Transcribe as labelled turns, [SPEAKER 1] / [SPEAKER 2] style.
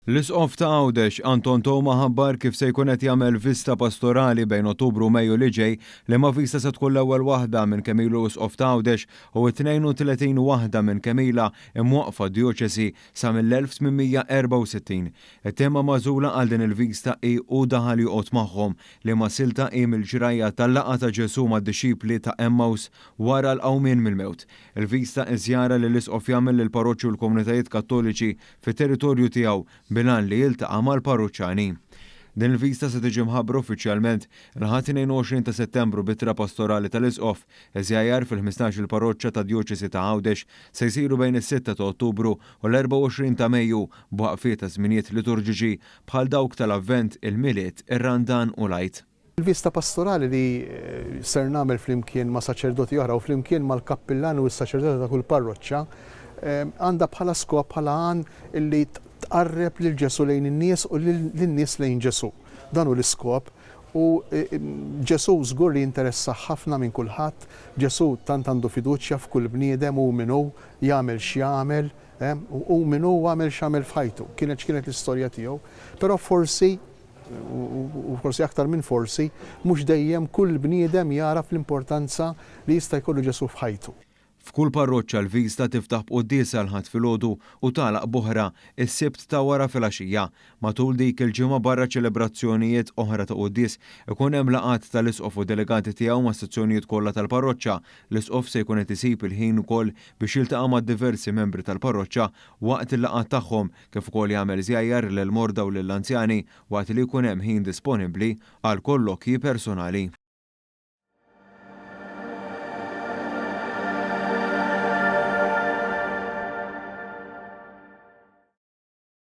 [SPEAKER 1] L-Isqof ta' Għawdex, Anton Teuma ħabbar kif se jkun qed jagħmel vista pastorali bejn Ottubru u Mejju li ġej, liema vista se tkun l-ewwel waħda minn kemm ilu Isqof ta' Għawdex u t-32 waħda minn kemm ilha imwaqqfa d-djoċesi sa mill-1864. It-tema magħżula għal din il-vista hi Hu daħal joqgħod magħhom, liema silta hi mill-ġrajja tal-laqgħa ta' Ġesù mad-dixxipli ta' Emmaus wara l-qawmien mill-mewt. Il-vista hi żjara li l-Isqof jagħmel lill-parroċċi u l-komunitajiet Kattoliċi fit-territorju tiegħu bil-għan li jiltaqa' mal-parruċċani. Din il-vista se tiġi mħabbra uffiċjalment il-Ħadd 22 ta' Settembru b'ittra pastorali tal-Isqof. Iż-żjajjar fil-ħmistax-il parroċċa tad-Djoċesi ta' Għawdex se jsiru bejn is-sitta ta' Ottubru u l-24 ta' Mejju b'waqfiet ta' żminijiet liturġiċi bħal dawk tal-Avvent, il-Milied, ir-Randan u l-Għid.
[SPEAKER 2] Il-viżta pastorali li ser nagħmel flimkien ma' saċerdoti oħra u flimkien mal-kappillani u s-saċerdoti ta' kull parroċċa għandha bħala skop, bħala għan li tqarreb lil Ġesù lejn in-nies u lin-nies lejn Ġesù. Dan hu l-iskop u Ġesù żgur li jinteressah ħafna minn kulħadd. Ġesù tant għandu fiduċja f'kull bniedem hu min hu, jagħmel x'jagħmel, hu min hu u għamel x'għamel f'ħajtu, kienet x'kienet l-istorja tiegħu. Però forsi u forsi aktar minn forsi, mhux dejjem kull bniedem jagħraf l-importanza li jista' jkollu Ġesù f'ħajtu.
[SPEAKER 1] F'kull parroċċa l-viżta tiftaħ b'quddiesa l-Ħadd filgħodu u tagħlaq b'oħra s-Sibt ta' wara filgħaxija. Matul dik il-ġimgħa barra ċelebrazzjonijiet oħra ta' quddies ikun hemm laqgħat tal-Isqof u delegati tiegħu mas-sezzjonijiet kollha tal-parroċċa. L-Isqof se jkun qed isib il-ħin ukoll biex jiltaqa' ma' diversi membri tal-parroċċa waqt il-laqgħat tagħhom kif ukoll jagħmel żjajjar lill-morda u lill-anzjani waqt li jkun hemm ħin disponibbli għal kollokji personali.